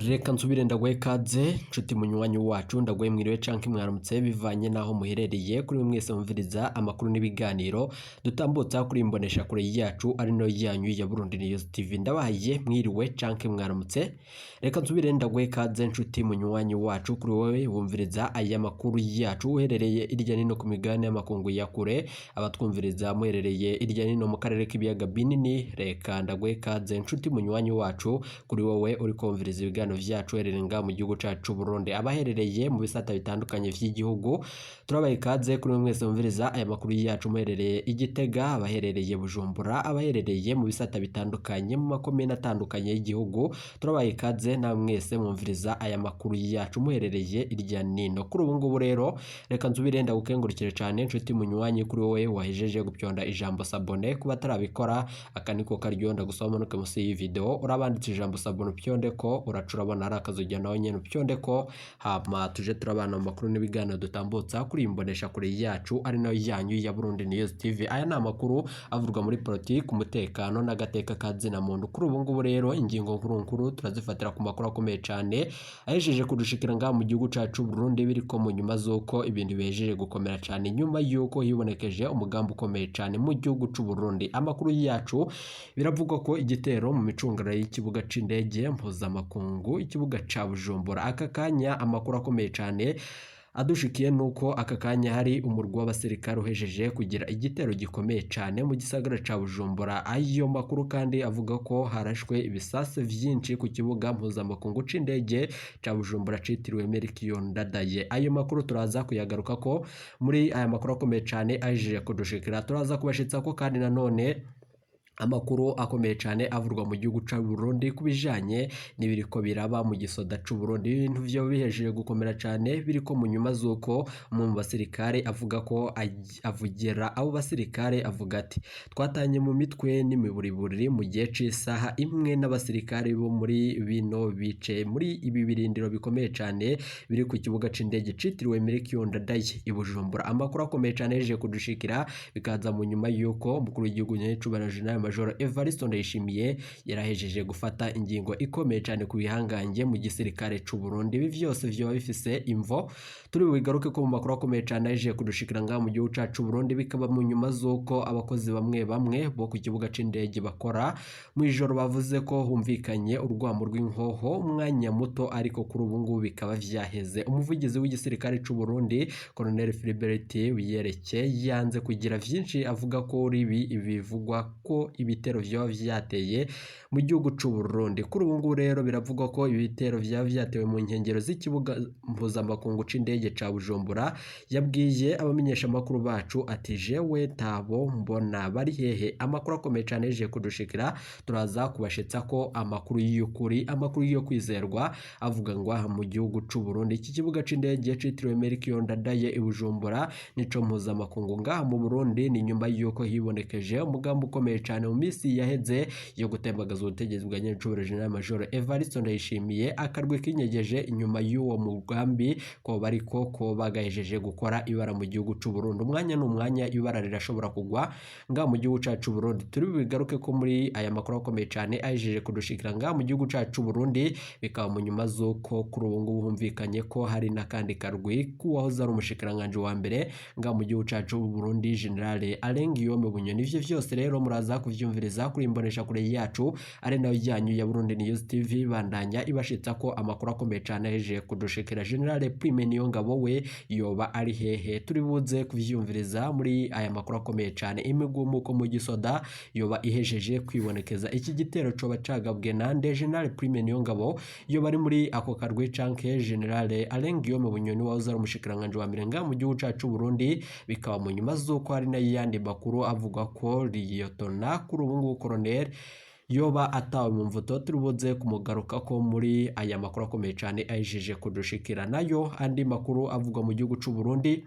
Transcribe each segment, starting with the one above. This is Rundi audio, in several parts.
Reka nsubire ndaguhe ikaze nshuti munywanyi wacu, ndaguhe mwiriwe canke mwaramutse bivanye n'aho muherereye. Kuri mwese mumviriza amakuru n'ibiganiro dutambutsa kuri imbonesha kure yacu ari no yanyu ya Burundi News TV, ndabahaye mwiriwe canke mwaramutse. Reka nsubire ndaguhe ikaze nshuti munywanyi wacu, kuri wowe wumviriza aya makuru yacu uherereye irya nino ku migabane y'amakungu ya kure, abatwumviriza muherereye irya nino mu karere k'ibiyaga binini. Reka ndaguhe ikaze nshuti munywanyi wacu, kuri wowe uri kumviriza ibiganiro vyacu uherereye ngaha mu gihugu cacu Burundi, abaherereye mu bisata bitandukanye vy'igihugu, turabaha ikaze. Kuri mwese mumviriza aya makuru yacu muherereye i Gitega, abaherereye Bujumbura, abaherereye mu bisata bitandukanye mu makomine atandukanye y'igihugu, turabaha ikaze namwe mwese mwumviriza aya makuru yacu muherereye irya nino. Kuri ubu ngubu rero reka nsubire ndagukengurukire cane nshuti munywanyi, kuri wowe wahejeje gupyonda ijambo s'abonner. Kuba atarabikora, aka niko karyo ndagusaba umanuke munsi y'iyi video, urabanditse ijambo s'abonner, upyonde ko uraca urabona ari akazujya nawe nyene upyonde ko, hama tuje turabana mu makuru n'ibiganiro dutambutsa kuri iyi mbonesha kure yacu ari nayo yanyu ya Burundi News TV. Aya ni amakuru avurwa muri politiki, umutekano n'agateka ka zina muntu. Kuri ubu ngubu rero ingingo nkuru nkuru turazifatira ku makuru akomeye cane ahejeje kudushikira ngaha mu gihugu cacu Burundi, biriko mu nyuma z'uko ibintu bihejeje gukomera cane nyuma y'uko hibonekeje umugambi ukomeye cane mu gihugu c'u Burundi. Amakuru yacu biravugwa ko igitero mu micungararo y'ikibuga c'indege mpuzamakungu, ikibuga ca Bujumbura. Aka kanya amakuru akomeye cane adushikiye nuko aka kanya hari umurwi w'abasirikare uhejeje kugira igitero gikomeye cane mu gisagara ca Bujumbura. Ayo makuru kandi avuga ko harashwe ibisasu vyinshi ku kibuga mpuzamakungu c'indege ca Bujumbura citiriwe Melchior Ndadaye. Ayo makuru turaza kuyagaruka ko muri aya makuru akomeye cane ahejeje kudushikira. Turaza kubashitsa ko kandi nanone amakuru akomeye cane avurwa mu gihugu ca Burundi ku bijanye n'ibiriko biraba mu gisoda c'u Burundi. Ibintu vyo bihejeje gukomera cane, biriko mu nyuma z'uko umwe mu basirikare avuga ko avugira abo basirikare, avuga ati: "Twatanye mu mitwe n'imiburiburi mu gihe c'isaha imwe n'abasirikare bo muri bino bice, muri ibi birindiro bikomeye cane biri ku kibuga c'indege citiriwe Melchior Ndadaye i Bujumbura." Amakuru akomeye cane yahejeje kudushikira, bikaza mu nyuma y'uko umukuru w'igihugu nyacubahiro General Major Evariste Ndayishimiye yarahejeje gufata ingingo ikomeye cane ku bihangange mu gisirikare c'u Burundi. Ibi vyose vyoba bifise imvo turi bubigaruke ko mu makuru akomeye cane yahejeje kudushikira ngaha mu gihugu cacu Burundi. Bikaba mu nyuma z'uko abakozi bamwe bamwe bo ku kibuga c'indege bakora mw'ijoro bavuze ko humvikanye urwamo rw'inkoho umwanya muto, ariko kuri ubu ngubu bikaba vyaheze. Umuvugizi w'igisirikare c'u Burundi, Colonel Philibert Biyereke, yanze kugira vyinshi avuga ko ibi bivugwa ko ibitero vyoba vyateye mu gihugu c'u Burundi. Kuri ubu ngubu rero biravugwa ko ibitero vyoba vyatewe mu nkengero z'ikibuga mpuzamakungu c'indege ca Bujumbura. Yabwiye abamenyeshamakuru bacu ati: "Jewe ntabo mbona, bari hehe?" Amakuru akomeye cane yaje kudushikira, turaza kubashitsa ko amakuru y'ukuri, amakuru yo kwizerwa, avuga ngo aha mu gihugu c'u Burundi iki kibuga c'indege citiriwe Melchior Ndadaye i Bujumbura nico mpuzamakungu ngaha mu Burundi. Ni nyuma y'uko hibonekeje umugambi ukomeye cane mu minsi yaheze yo gutembagaza ubutegetsi bwa nyiricubahiro General Major Evariste Ndayishimiye. Akarwi kinyegeje inyuma y'uwo mugambi ko bariko ko bagahejeje gukora ibara mu gihugu c'u Burundi. Umwanya n'umwanya ibara rirashobora kugwa ngaha mu gihugu cacu Burundi. Turi bubigaruke ko muri aya makuru akomeye cane ahejeje kudushikira ngaha mu gihugu cacu Burundi. Bikaba mu nyuma z'uko kuri ubu ngubu humvikanye ko hari n'akandi karwi k'uwahoze ari umushikiranganji wa mbere ngaha mu gihugu cacu Burundi, General Alain Guillaume Bunyoni. Ivyo vyose rero muraza kuvyumviriza kuri imbonesha kure yacu ari nayo yanyu ya Burundi News TV, bandanya ibashitsa ko amakuru akomeye cane ahejeje kudushikira. General Prime Niyongabo we yoba ari hehe? Turi buze kuvyumviriza muri aya makuru akomeye cane. Imigumuko mu gisoda yoba ihejeje kwibonekeza. Iki gitero coba cagabwe nande? General Prime Niyongabo yoba ari muri ako karwi canke General Alain Guillaume Bunyoni wahoze ari umushikiranganji wa mbere ngaha mu gihugu cacu Burundi? Bikaba mu nyuma z'uko hari n'ayandi makuru avuga ko Liyotona kuri ubu ngubu Colonel yoba atawe mu mvuto. Turi buze kumugaruka ko muri aya makuru akomeye cane ahejeje kudushikira. Nayo andi makuru avugwa mu gihugu c'u Burundi.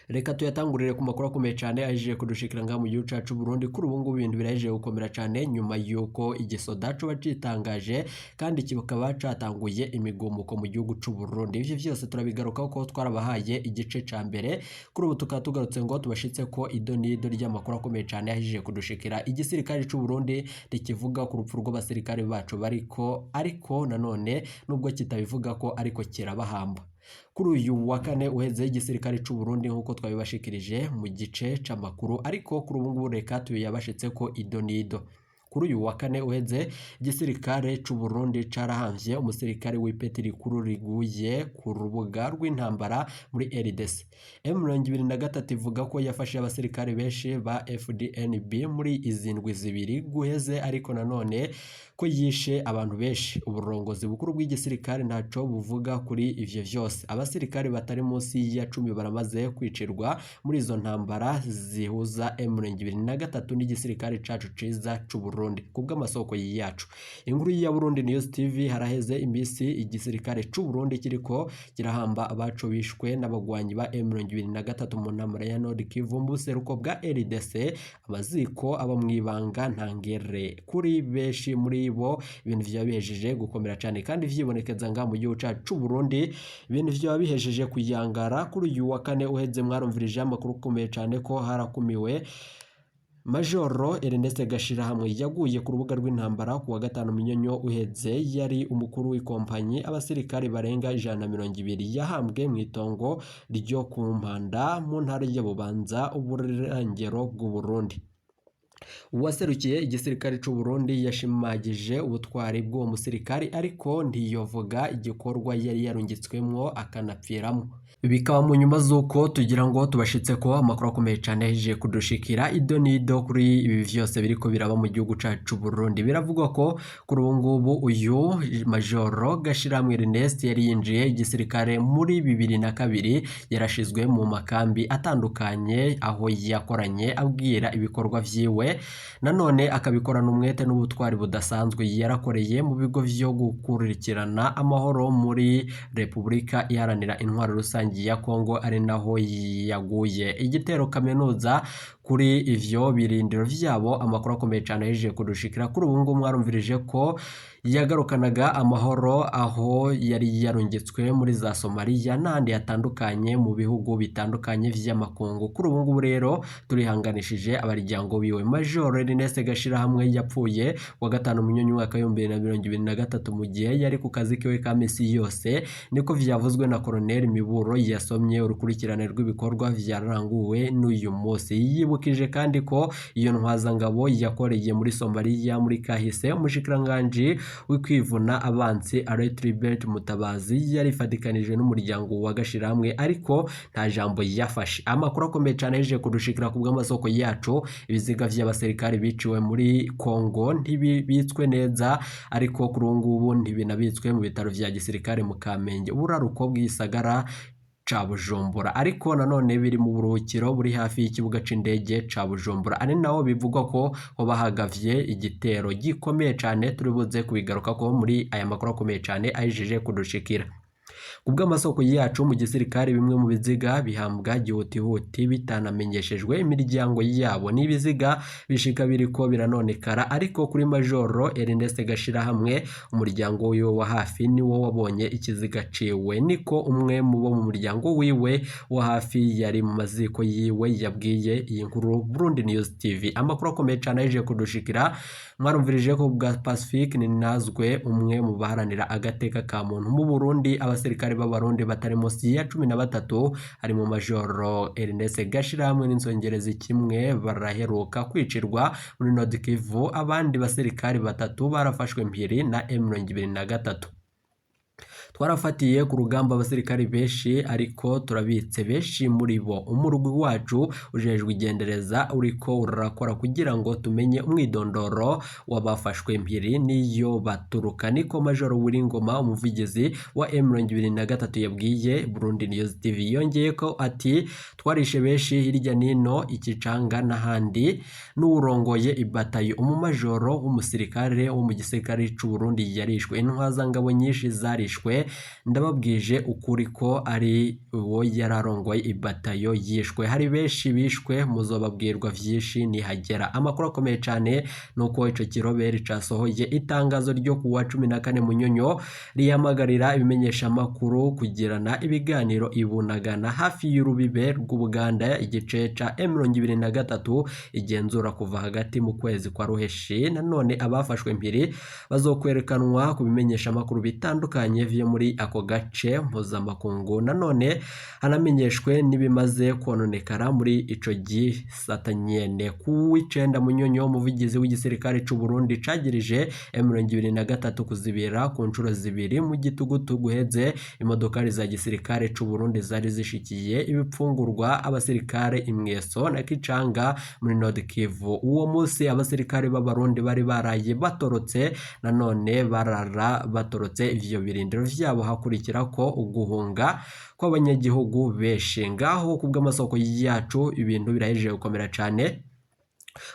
Reka tuyatangurire ku makuru akomeye cyane ahejeje kudushikira ngaha mu gihugu cacu Burundi. Kuri ubu ngubu ibintu birahejeje gukomera cyane nyuma y'uko igisoda coba citangaje kandi kikaba catanguye imigumuko mu gihugu c'u Burundi. Ivyo vyose turabigarukaho ko twarabahaye igice ca mbere. Kuri ubu tukaba tugarutse ngo tubashitse ko ido n'ido ry'amakuru akomeye cyane ahejeje kudushikira. Igisirikare c'u Burundi rikivuga ku rupfu rw'abasirikare bacu bariko, ariko nanone nubwo kitabivuga ko ariko kirabahamba. Kuri uyu wa kane uheze igisirikare c'u Burundi nk'uko twabibashikirije mu gice c'amakuru, ariko kuri ubu ngubu reka tuyabashitse ko ido n'ido. Kuri uyu wa kane uheze igisirikare c'u Burundi carahamvye umusirikare w'ipeti rikuru riguye ku rubuga rw'intambara muri RDC. M23 ivuga ko yafashe abasirikare benshi ba FDNB muri izi ndwi zibiri guheze, ariko nanone ko yishe abantu benshi. Uburongozi bukuru bw'igisirikare ntaco buvuga kuri ivyo vyose. Abasirikare batari munsi ya 10 baramaze kwicirwa muri izo ntambara zihuza M23 n'igisirikare cacu ciza c'u Burundi kubw'amasoko yacu. Inkuru ya Burundi News TV, haraheze imisi igisirikare c'u Burundi kiriko kirahamba abacu bishwe n'abagwanyi ba M23 mu ntambara ya Nord Kivu mu buseruko bwa RDC. Amaziko aba mwibanga ntangere kuri benshi muri bo. Ibintu vya bihejeje gukomera cyane kandi vyibonekeza nga mu gihugu cacu c'u Burundi. Ibintu vya bihejeje kuyangara. Kuri uyu wa kane uheze mwarumvirije amakuru akomeye cyane ko harakumiwe Majoro Ernest Gashirahamwe yaguye ku rubuga rw'intambara ku wa gatanu Minyonyo uheze. Yari umukuru w'ikompanyi abasirikare barenga 120 yahambwe mu itongo ryo ku Mpanda mu ntara ya Bubanza, uburengero bw'u Burundi. Uwaserukiye igisirikare c'u Burundi yashimagije ubutwari bw'uwo musirikare, ariko ntiyovuga igikorwa yari yarungitswemwo akanapfiramo. Bikaba mu nyuma z'uko tugira ngo tubashitse ko amakuru akomeye cyane yahejeje kudushikira ido n'ido kuri ibi vyose biriko biraba mu gihugu cacu Burundi. Biravugwa ko kuri ubu ngubu uyu Majoro Gashirahamwe Ernest yari yinjiye igisirikare muri 2002, yarashizwe mu makambi atandukanye aho yakoranye abwira ibikorwa vyiwe, nanone akabikorana umwete n'ubutwari budasanzwe. Yarakoreye mu bigo vyo gukurikirana amahoro muri Repubulika Iharanira Intwaro Rusange ya Kongo, ari naho yaguye igitero kaminuza kuri ivyo birindiro vyabo. Amakuru akomeye cyane yahejeje kudushikira. Kuri ubu ngubu mwarumvirije ko yagarukanaga amahoro aho yari yarungitswe muri za Somalia n'ahandi hatandukanye mu bihugu bitandukanye vy'amakungu. Kuri ubu ngubu rero turihanganishije abaryango biwe. Majoro Ernest Gashirahamwe yapfuye wa gatanu Munyonyo umwaka w'ibihumbi bibiri na mirongo ibiri na gatatu mu gihe yari ku kazi kiwe ka misi yose, niko vyavuzwe na Colonel Miburo yasomye urukurikirane rw'ibikorwa vyaranguwe n'uyu munsi. Yibukije kandi ko iyo ntwazangabo yakoreye muri Somalia muri kahise. Umushikiranganji w'ikwivuna abansi Tribert Mutabazi yarifatikanije n'umuryango wa Gashirahamwe, ariko nta jambo yafashe. Amakuru akomeye cyane yaje kudushikira ku bw'amasoko yacu. Ibiziga vy'abasirikare biciwe muri Kongo ntibibitswe neza, ariko kuri ubu ngubu ntibinabitswe mu bitaro vya gisirikare mu Kamenge, uburaruko bw'isagara ca Bujumbura, ariko nanone biri mu buruhukiro buri hafi y'ikibuga c'indege ca Bujumbura, ari naho bivugwa ko hoba hagavye igitero gikomeye cane. Turi buze kubigaruka ko muri aya makuru akomeye cane ahejeje kudushikira. Kubw'amasoko yacu mu gisirikare, bimwe mu biziga bihambwa gihutihuti bitanamenyeshejwe imiryango yabo, n'ibiziga bishika biriko biranonekara. Ariko kuri Majoro Ernest Gashirahamwe, umuryango wiwe wa hafi niwo wabonye ikiziga ciwe, niko umwe mu bo mu muryango wiwe wa hafi yari mu maziko yiwe yabwiye iyi nkuru Burundi News TV. Amakuru akomeye cane ahejeje kudushikira. Mwarumvirije ko bwa Pacifique Ninazwe, umwe mu baharanira agateka ka muntu mu Burundi, abasirikare b'abarundi batari munsi ya 13 harimo Majoro Ernest Gashirahamwe n'Insongerezi kimwe baraheruka kwicirwa muri Nord Kivu. Abandi basirikare batatu barafashwe mpiri na M23. Twarafatiye ku rugamba abasirikari benshi, ariko turabitse benshi muri bo. Umurwi wacu ujejwe igendereza uriko urakora kugira ngo tumenye umwidondoro w'abafashwe mpiri n'iyo baturuka, niko Majoro Wiringoma, umuvugizi wa M23 yabwiye Burundi News TV. Yongeye ko ati twarishe benshi hirya nino ikicanga n'ahandi. N'uwurongoye ibatayo, umumajoro w'umusirikare wo mu gisirikare c'u Burundi yarishwe. Intwazangabo nyinshi zarishwe. cane, ndababwije ukuri ko ari uwo yararongoye ibatayo yishwe. Hari benshi bishwe, muzobabwirwa vyinshi nihagera. Amakuru akomeye cane nuko ico kiroberi casohoye itangazo ryo kuwa 14 Munyonyo rihamagarira ibimenyeshamakuru kugirana ibiganiro ibunagana hafi y'urubibe rw'Ubuganda, igice ca M23 igenzura kuva hagati mu kwezi kwa Ruheshi. Nanone abafashwe mpiri bazokwerekanwa ku bimenyeshamakuru bitandukanye vyo muri ako gace mpuzamakungu. Nanone hanamenyeshwe n'ibimaze kononekara muri ico gisata nyene. Ku w'icenda Munyonyo, umuvugizi w'igisirikare c'u Burundi cagirije M23 kuzibira ku nshuro zibiri mu gitugutu guheze imodokari za gisirikare c'u Burundi zari zishikiye ibipfungurwa abasirikare imweso na Kicanga muri Nord Kivu. Uwo munsi abasirikare b'Abarundi bari baraye batorotse, nanone barara batorotse ivyo birindiro vyabo, hakurikira ko uguhunga kw'abanyagihugu benshi. Ngaho kubw'amasoko yacu ibintu birahejeje gukomera cane.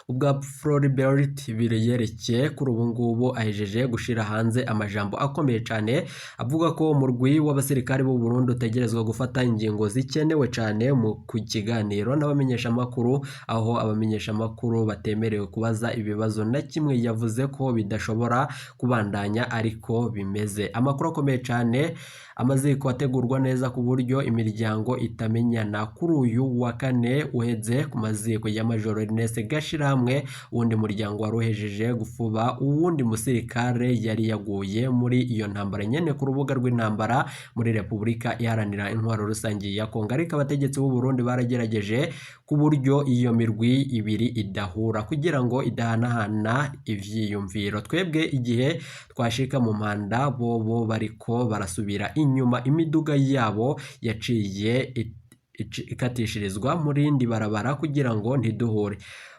Ubwa Floribert Bireyerekeye kuri ubu ngubu ahejeje gushira hanze amajambo akomeye cane avuga ko umurwi w'abasirikare b'u Burundi utegerezwa gufata ingingo zikenewe cane mu ku kiganiro n'abamenyeshamakuru, aho abamenyeshamakuru batemerewe kubaza ibibazo na kimwe. Yavuze ko bidashobora kubandanya ariko bimeze. Amakuru akomeye cane, amaziko ategurwa neza ku buryo imiryango itamenyana. Kuri uyu wa kane uheze ku maziko ya Major Ernest Gashirahamwe, uwundi muryango waruhejeje gufuba uwundi musirikare yari yaguye muri iyo ntambara nyene ku rubuga rw'intambara muri Repubulika Iharanira Intwaro Rusange ya Kongo. Ariko abategetsi b'u Burundi baragerageje ku buryo iyo mirwi ibiri idahura kugira ngo idahanahana ivyiyumviro. Twebwe igihe twashika mu mpanda bobo bariko barasubira inyuma, imiduga yabo yaciye ikatishirizwa mu rindi barabara kugira ngo ntiduhure.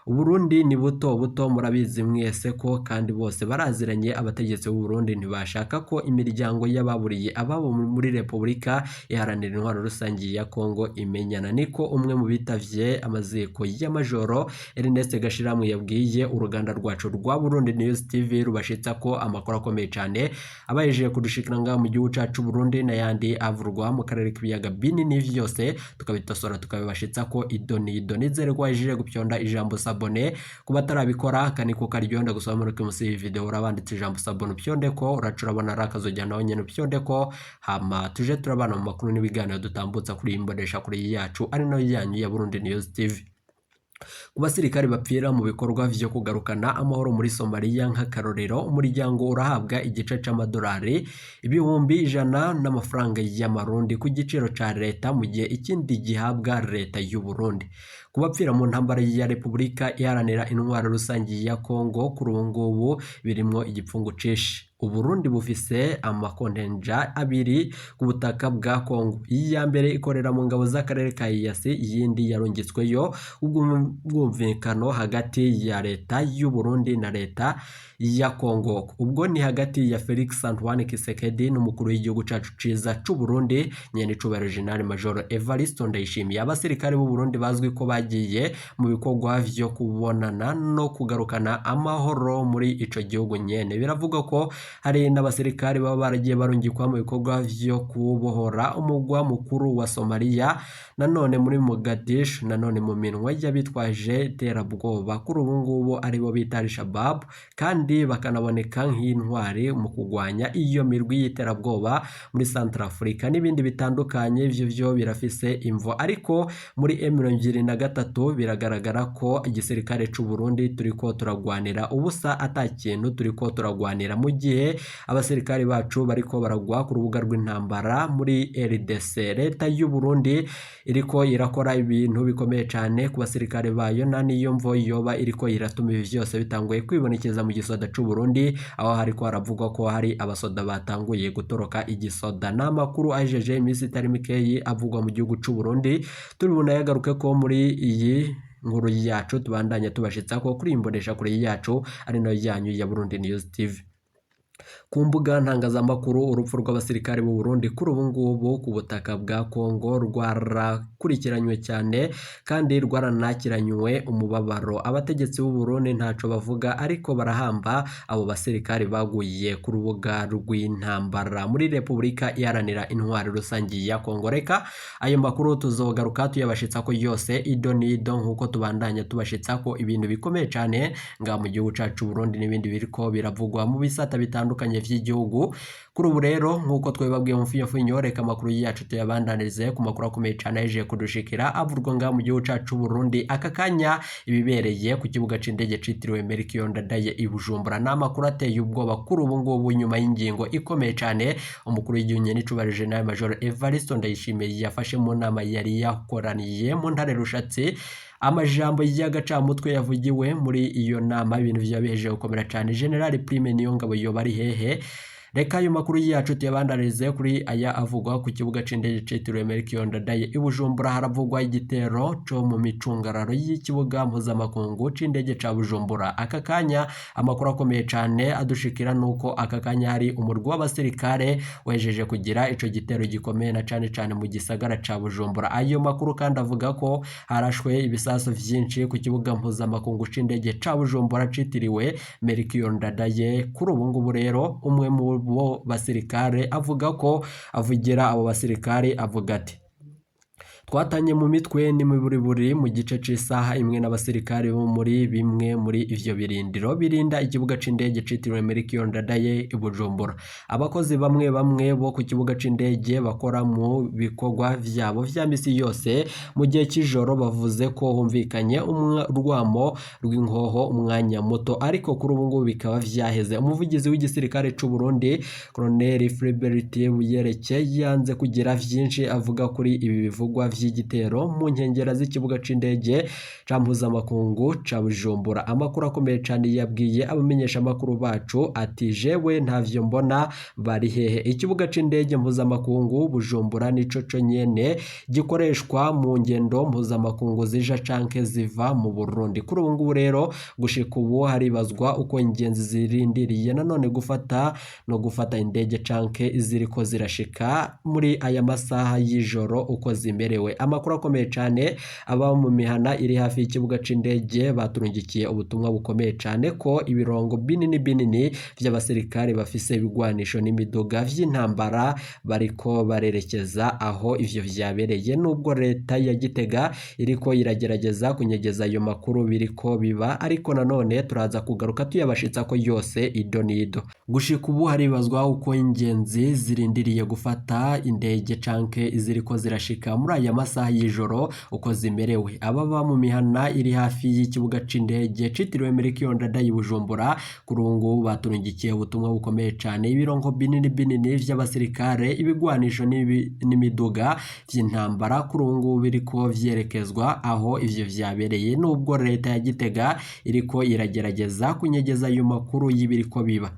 Uburundi ni buto buto, murabizi mwese ko kandi bose baraziranye. Abategetsi b'u Burundi ntibashaka ko imiryango y'ababuriye ababo muri Repubulika Iharanira Intwaro Rusange ya Kongo imenyana. Niko umwe mu bitavye amaziko y'amajoro Ernest Gashirahamwe yabwiye uruganda rwacu rwa Burundi News TV, rubashitsa ko amakuru akomeye cane abahejeje kudushikira ngaha mu gihugu cacu Burundi n'ayandi avurwa mu karere k'ibiyaga binini vyose, tukabitosora tukabibashitsa ko idoni idoni. Nizere ko wahejeje gupyonda ijambo s'abonner. Kuba atarabikora kaniko karyohenda gusoma muri munsi y'iyi video urabanditse ijambo s'abonner, upyonde ko uraca urabona ari akazojya nawe nyene upyonde ko, hama tuje turabana mu makuru n'ibiganiro dutambutsa kuri iyi mbonesha kuri yacu ari nayo yanyu ya Burundi News TV. Ku basirikare bapfira mu bikorwa vyo kugarukana amahoro muri Somalia nk'akarorero, umuryango urahabwa igice c'amadolari 100,000 n'amafaranga y'amarundi ku giciro ca leta, mu gihe ikindi gihabwa leta y'u Burundi. Ku bapfira mu ntambara ya Repubulika Iharanira Intwaro Rusange ya Kongo kuri ubu ngubu birimwo igipfungu cinshi. Uburundi bufise amakontenja abiri ku butaka bwa Kongo. Iya mbere ikorera mu ngabo z'akarere ka EAC, iyindi yarungitsweyo ubwumvikano hagati ya leta y'u Burundi na leta ya Kongo. Ubwo ni hagati ya Felix Antoine Tshisekedi n'umukuru w'igihugu cacu ciza c'u Burundi nyenicubahiro General Major Evariste Ndayishimiye. Abasirikare b'u Burundi bazwi ko bagiye mu bikorwa vyo kubonana no kugarukana amahoro muri ico gihugu nyene. Biravugwa ko hari n'abasirikare baba baragiye barungikwa mu bikorwa vyo kubohora umugwa mukuru wa Somalia, nanone muri Mogadishu, nanone mu minwe y'abitwaje iterabwoba kuri ubu ngubu aribo bita Al-Shabaab, kandi bakanaboneka nk'intwari mu kugwanya iyo mirwi y'iterabwoba muri Centrafrica n'ibindi bitandukanye. Ivyo vyo birafise imvo, ariko muri M23 biragaragara ko igisirikare c'u Burundi turiko turagwanira ubusa, ata kintu turiko turagwanira, mu gihe abasirikare bacu bariko baragwa ku rubuga rw'intambara muri RDC. Leta y'u Burundi iriko irakora ibintu bikomeye cane ku basirikare bayo, na niyo mvo yoba iriko iratuma ibi vyose bitanguye kwibonekeza mu gisoda c'u Burundi, aho hariko haravugwa ko hari abasoda batanguye gutoroka igisoda. N'amakuru ajeje iminsi itari mikeyi avugwa mu gihugu c'u Burundi, turi bunayagaruke ko muri iyi nkuru yacu tubandanya tubashitsa ko kuri imbonesha kure yacu ari nayo yanyu ya Burundi News TV. Ku mbuga ntangazamakuru, urupfu rw'abasirikare b'u Burundi kuri ubu ngubu ku butaka bwa Kongo rwarakurikiranywe cyane kandi rwaranakiranywe umubabaro. Abategetsi b'u Burundi ntaco bavuga, ariko barahamba abo basirikare baguye ku rubuga rw'intambara muri Repubulika Iharanira Intwaro Rusangi ya Kongo. Reka ayo makuru tuzogaruka tuyabashitsako yose ido n'ido, nk'uko tubandanya tubashitsako ibintu bikomeye cane nga mu gihugu cacu Burundi n'ibindi biriko biravugwa mu bisata bitandukanye vy'igihugu. Kuri ubu rero, nk'uko twabibabwiye mu mfinyofinyo, reka amakuru yacu tuyabandanirize ku makuru akomeye cane yaje kudushikira avurwa ngaha mu gihugu cacu Burundi aka kanya, ibibereye ku kibuga c'indege citiriwe Melchior Ndadaye i Bujumbura. Ni amakuru ateye ubwoba kuri ubu ngubu, nyuma y'ingingo ikomeye cane umukuru w'igihugu nyenicubahiro General Major Evariste Ndayishimiye yafashe mu nama yari yakoraniye mu ntare Rushatsi. Amajambo y'agacamutwe yavugiwe muri iyo nama, ibintu vyaba bihejeje gukomera cane. General Prime Niyongabo yoba ari hehe? Reka ayo makuru yacu tuyabandanirize kuri aya avugwa ku kibuga c'indege citiriwe Melchior Ndadaye i Bujumbura. Haravugwa igitero co mu micungararo y'ikibuga mpuzamakungu c'indege ca Bujumbura. Aka kanya amakuru akomeye cane adushikira nuko aka kanya hari umurwi w'abasirikare wejeje kugira ico gitero gikomeye, na cane cane mu gisagara ca Bujumbura. Ayo makuru kandi avuga ko harashwe ibisasu vyinshi ku kibuga mpuzamakungu c'indege ca Bujumbura citiriwe Melchior Ndadaye. Kuri ubu ngubu rero, umwe mu bo basirikare avuga ko avugira abo basirikare avuga ati: "Twatanye mu mitwe n'imiburiburi mu gice c'isaha imwe n'abasirikare bo muri bimwe muri ivyo birindiro birinda ikibuga c'indege citiriwe Melchior Ndadaye i Bujumbura. Abakozi bamwe bamwe bo ku kibuga c'indege bakora mu bikorwa vyabo vya misi yose mu gihe c'ijoro bavuze ko humvikanye urwamo rw'inkoho umwanya muto, ariko kuri ubu ngubu bikaba vyaheze." Umuvugizi w'igisirikare c'u Burundi, Colonel Philbert Buyereke, yanze kugira vyinshi avuga kuri ibi bivugwa vy'igitero mu nkengera z'ikibuga c'indege ca mpuzamakungu ca Bujumbura. Amakuru akomeye cane, yabwiye abamenyesha amakuru bacu ati: "Jewe ntavyo mbona, bari hehe?" Ikibuga c'indege mpuzamakungu Bujumbura nico conyene gikoreshwa mu ngendo mpuzamakungu zija canke ziva mu Burundi. Kuri ubu ngubu rero, gushika ubu haribazwa uko ingenzi zirindiriye nanone gufata no gufata indege canke ziriko zirashika muri aya masaha y'ijoro uko zimerewe. Amakuru akomeye cane, aba mu mihana iri hafi y'ikibuga c'indege baturungikiye ubutumwa bukomeye cane ko ibirongo binini binini vy'abasirikare bafise ibigwanisho n'imiduga vy'intambara bariko barerekeza aho ivyo vyabereye, nubwo leta ya Gitega iriko iragerageza kunyegeza ayo makuru biriko biba, ariko nanone turaza kugaruka tuyabashitsa ko yose ido n'ido. Gushika ubu haribazwa uko ingenzi zirindiriye gufata indege canke ziriko zirashika muri aya masaha y'ijoro uko zimerewe. Ababa mu mihana iri hafi y'ikibuga c'indege citiriwe Melchior Ndadaye i Bujumbura kuri ubu ngubu baturungikiye ubutumwa bukomeye cane: ibirongo binini binini vy'abasirikare, ibigwanisho n'imiduga vy'intambara kuri ubu ngubu biriko vyerekezwa aho ivyo vyabereye, nubwo leta ya Gitega iriko iragerageza kunyegeza ayo makuru y'ibiriko biba.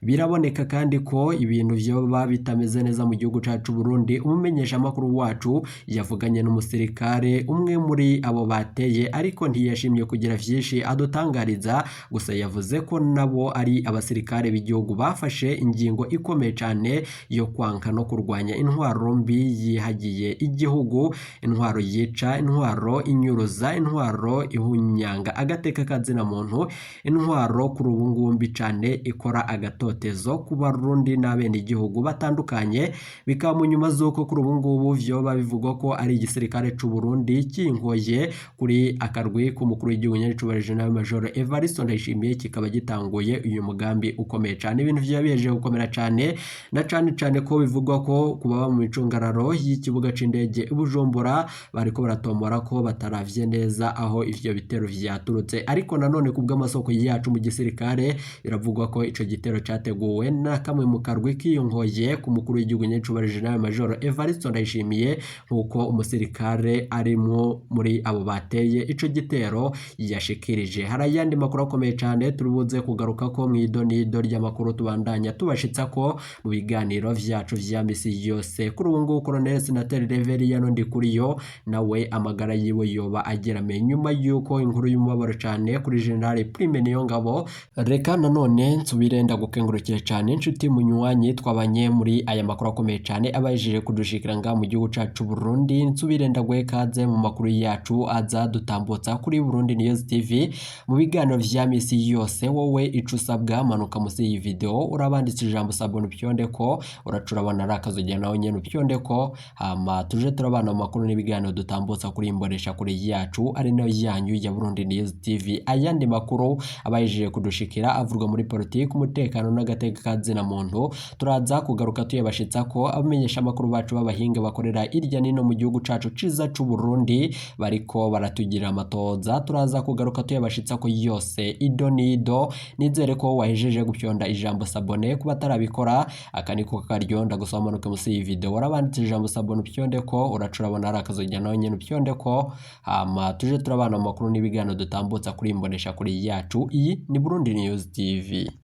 Biraboneka kandi ko ibintu vyoba bitameze neza mu gihugu cacu Burundi. Umumenyeshamakuru wacu yavuganye n'umusirikare umwe muri abo bateye, ariko ntiyashimye kugira vyinshi adutangariza. Gusa yavuze ko nabo ari abasirikare b'igihugu bafashe ingingo ikomeye cane yo kwanka no kurwanya intwaro mbi yihagiye igihugu, intwaro yica, intwaro inyuruza, intwaro ihunyanga agateka kazina muntu, intwaro kuri ubu ngubu mbi cane ikora agatotezo ku Barundi n'abenegihugu batandukanye. Bikaba mu nyuma z'uko kuri ubu ngubu vyoba bivugwa ko ari igisirikare c'u Burundi kinkoye kuri akarwi k'umukuru w'igihugu nyenicubahiro General Major Evariste Ndayishimiye, kikaba gitanguye uyu mugambi ukomeye cane. Ibintu vyoba bihejeje gukomera cane, na cane cane ko bivugwa ko kubaba mu micungararo y'ikibuga c'indege i Bujumbura bariko baratombora ko bataravye neza aho ivyo bitero vyaturutse. Ariko nanone ku bw'amasoko yacu mu gisirikare, biravugwa ko ico gitero categuwe na kamwe mu karwi kiyonkoye ku mukuru w'igihugu nyenicubahiro General Major Evariste Ndayishimiye, nk'uko Umusirikare arimwo muri abo bateye ico gitero yashikirije. Hari ayandi makuru akomeye cane turibuze kugaruka ko mw'idonido ry'amakuru tubandanya tubashitsa ko mu biganiro vyacu vya misi yose. Kuri ubu ngubu Colonel Senateri Reveriyano Ndikuriyo nawe amagara yiwe yoba ageramiye nyuma yuko inkuru y'umubabaro cane kuri General Prime Niyongabo. Reka nanone nsubire ndagukengurukire cane inshuti munywanyi twabanye muri aya makuru akomeye cane abayijije kudushikira nga mu gihugu cacu Burundi. Nsubire ndaguhe kaze mu makuru yacu aza dutambutsa kuri Burundi News TV mu biganiro vya misi yose. Wowe ico usabwa, manuka musi iyi video urabanditse ijambo s'abonner, upyondeko, uraca urabona ari akazogera nawe nyene upyondeko, hama tuje turabana mu makuru n'ibiganiro dutambutsa kuri imbonesha kure yacu ari nayo yanyu ya Burundi News TV. Ayandi makuru abayijije kudushikira avurwa muri politiki, umutekano n'agateka kazina muntu turaza kugaruka tuyabashitsa ko abamenyesha amakuru bacu b'abahinga bakorera irya nino mu gihugu cacu ciza c'u Burundi bariko baratugira amatoza, turaza kugaruka tuyabashitsa ko yose ido nido. Nizere ko wahejeje gupyonda ijambo s'abonner. Kuba atarabikora, aka niko karyo ndagusaba, manuke musi iyi video warabanditse ijambo s'abonner, upyonde ko, uraca urabona ari akazogera nawe nyene upyonde ko, hama tuje turabana mu makuru n'ibiganiro dutambutsa kuri imbonesha kuri yacu. Iyi ni Burundi News TV.